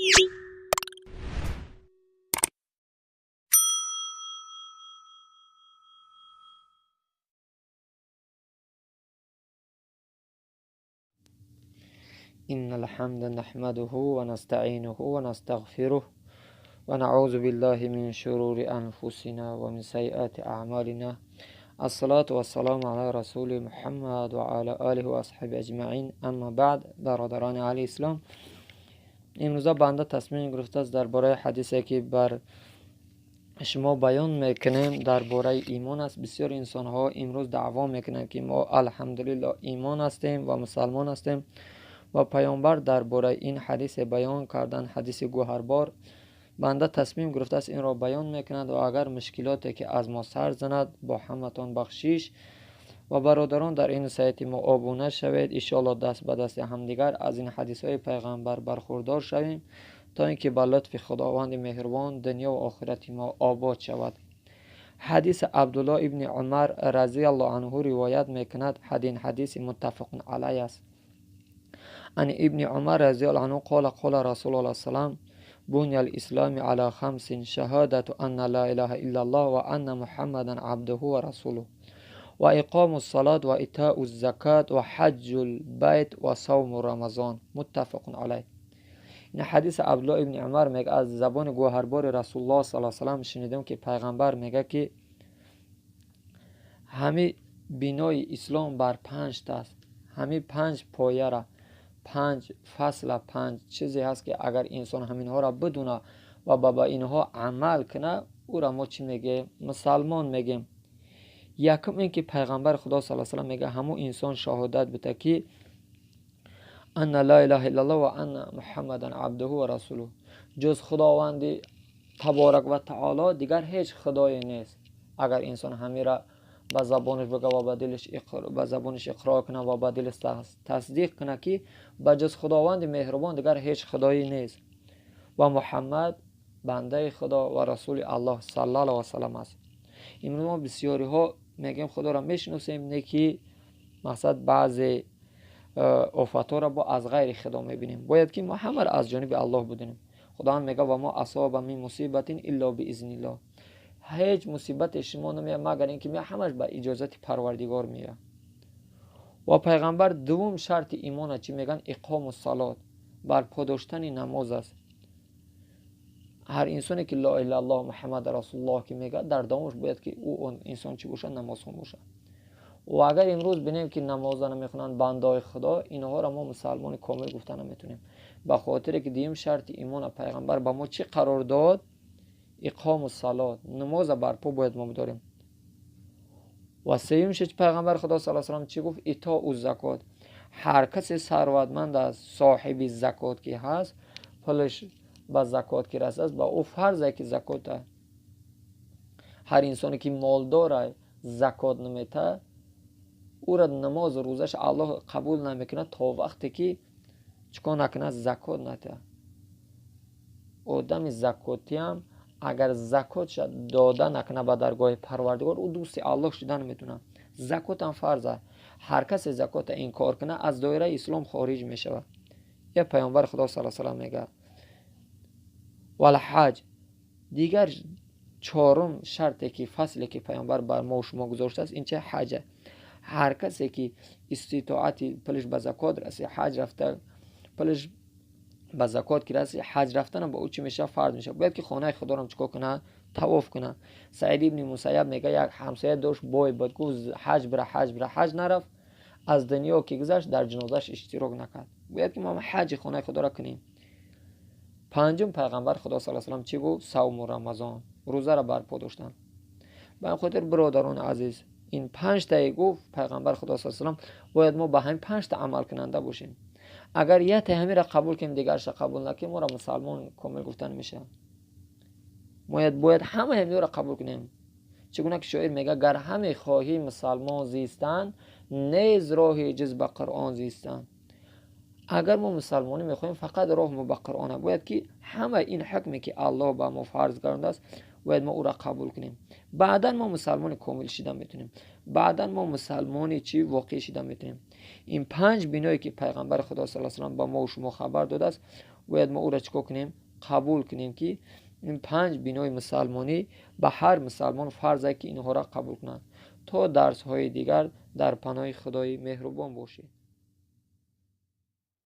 إن الحمد نحمده ونستعينه ونستغفره ونعوذ بالله من شرور أنفسنا ومن سيئات أعمالنا. الصلاة والسلام على رسول محمد وعلى آله وأصحابه أجمعين. أما بعد، برادران علی اسلام، امروزه بنده تصمیم گرفته است درباره حدیثی که بر شما بیان میکنیم درباره ایمان است. بسیار انسان ها امروز دعوا میکنند که ما الحمدلله ایمان هستیم و مسلمان هستیم و پیامبر درباره این حدیث بیان کردن، حدیث گوهربار، بنده تصمیم گرفته است این را بیان میکند و اگر مشکلاتی که از ما سر زند با همتان بخشیش. و برادران در این سایت ما آبونه شوید، انشاءالله دست به دست همدیگر از این حدیث های پیغمبر برخوردار شویم تا اینکه به لطف خداوند مهربان دنیا و آخرت ما آباد شود. حدیث عبدالله ابن عمر رضی الله عنه روایت میکند، حدیث متفق علیه است. عن ابن عمر رضی الله عنه قال قال رسول الله صلی الله علیه وسلم بني الإسلام على خمس: شهادة أن لا إله إلا الله وأن محمدا عبده ورسوله وإقام الصلاة وإيتاء الزكاة وحج البيت وصوم رمضان. متفق علیه. این حدیث عبدالله ابن عمر میگه از زبان گوهربار رسول الله صلی الله علیه وسلم شنیدم که پیغمبر میگه که همه بنای اسلام بر پنج تا است، همه پنج پایه را، پنج فصل، پنج چیزی هست که اگر انسان همینها را بدونه و با اینها عمل کنه او را ما چی میگه؟ مسلمان میگیم. یکم این که پیغمبر خدا صلی الله علیه و سلم میگه همو انسان شهادت بده که ان لا اله الا الله و ان محمدا عبده و رسوله، جز خداوند تبارک و تعالی دیگر هیچ خدایی نیست. اگر انسان همین را به زبانش بگه و به دلش به زبانش اقرار کنه و به دلش تصدیق کنه که به جز خداوند مهربان دیگر هیچ خدایی نیست و محمد بنده خدا و رسول الله صلی الله علیه و سلم است. امروز ما بسیاری ها میگیم خدا را میشناسیم، نه که مقصد بعضی آفات را با از غیر خدا میبینیم. باید که ما همه را از جانب الله بدونیم. خداوند میگه و ما اصاب من مصیبت الا باذن الله، هیچ مصیبت شما نمیاد مگر اینکه می همش با اجازت پروردگار میاد. و پیغمبر دوم شرط ایمان چی میگن؟ اقام الصلاه، برپا داشتن نماز است. هر انسانی که لا اله الا الله محمد رسول الله که میگه در دومش باید که او اون انسان چی باشه؟ نمازخوان باشه. و اگر امروز ببینیم که نماز نمیخونن بندای خدا، اینها را ما مسلمان کامل گفتن نمیتونیم، به خاطر که دیم شرط ایمان پیغمبر با ما چی قرار داد؟ اقام الصلاه، نماز برپا باید ما بداریم. و سیومش پیغمبر خدا صلی الله علیه و سلم چی گفت؟ ایتاء الزکات. هر کسی ثروتمند است، صاحب زکات که هست، پولش به زکات که رسید است، با او فرض که زکات. هر انسانی که مالدار زکات نمیته، او را نماز و روزش الله قبول نمیکنه تا وقتی که چیکار نکنه؟ زکات نده. آدم زکاتی هم اگر زکات داده نکنه به درگاه پروردگار، او دوست الله شده نمیتونه. زکات هم فرضه. هر کس زکات انکار کنه از دایره اسلام خارج میشود. یه پیامبر خدا صلی الله علیه و سلم میگه والحج. دیگر چهارم شرطی که فصلی که پیامبر بر ما و شما گذاشته است این چه؟ حجه. هر کسی که استطاعت پلش به زکات رسید، حج رفته، پلش به زکات که رسید، حج رفتن با او چی میشه؟ فرض میشه. باید که خانه خدا رو چیکار کنه؟ طواف کنه. سعید ابن مسیب میگه یک همسایه داشت بای بود، گفت حج بره، حج بره، حج نرفت، از دنیا که گذشت در جنازهش اشتراک نکرد. باید که ما حج خانه خدا را کنیم. پنجم پیغمبر خدا صلی الله علیه و سلم چی گفت؟ صوم رمضان، روزه را برپا داشتن. به خاطر برادران عزیز، این پنج تا گفت پیغمبر خدا صلی الله علیه و سلم، باید ما به همین پنج تا عمل کننده باشیم. اگر یک تا همین را قبول کنیم دیگرش را قبول نکنیم، ما را مسلمان کامل گفتن میشه. ما باید همه همین را قبول کنیم. چگونه که شاعر میگه گر همه خواهی مسلمان زیستن، نیز راهی جز به قرآن زیستن. اگر ما مسلمانی میخوایم فقط راه ما به قرآن، باید که همه این حکمی که الله به ما فرض کرده است باید ما او را قبول کنیم. بعدا ما مسلمان کامل شدن میتونیم، بعدا ما مسلمانی چی واقعی شدن میتونیم. این پنج بنایی که پیغمبر خدا صلی الله علیه و سلم با ما و شما خبر داده است، Бояд мо ӯро чӣ кор кунем? Қабул кунем, ки ин панҷ бинои мусалмонӣ ба ҳар мусалмон фарзе, ки инҳоро қабул кунанд. То дарсҳои дигар дар паноҳи Худои меҳрубон бошед.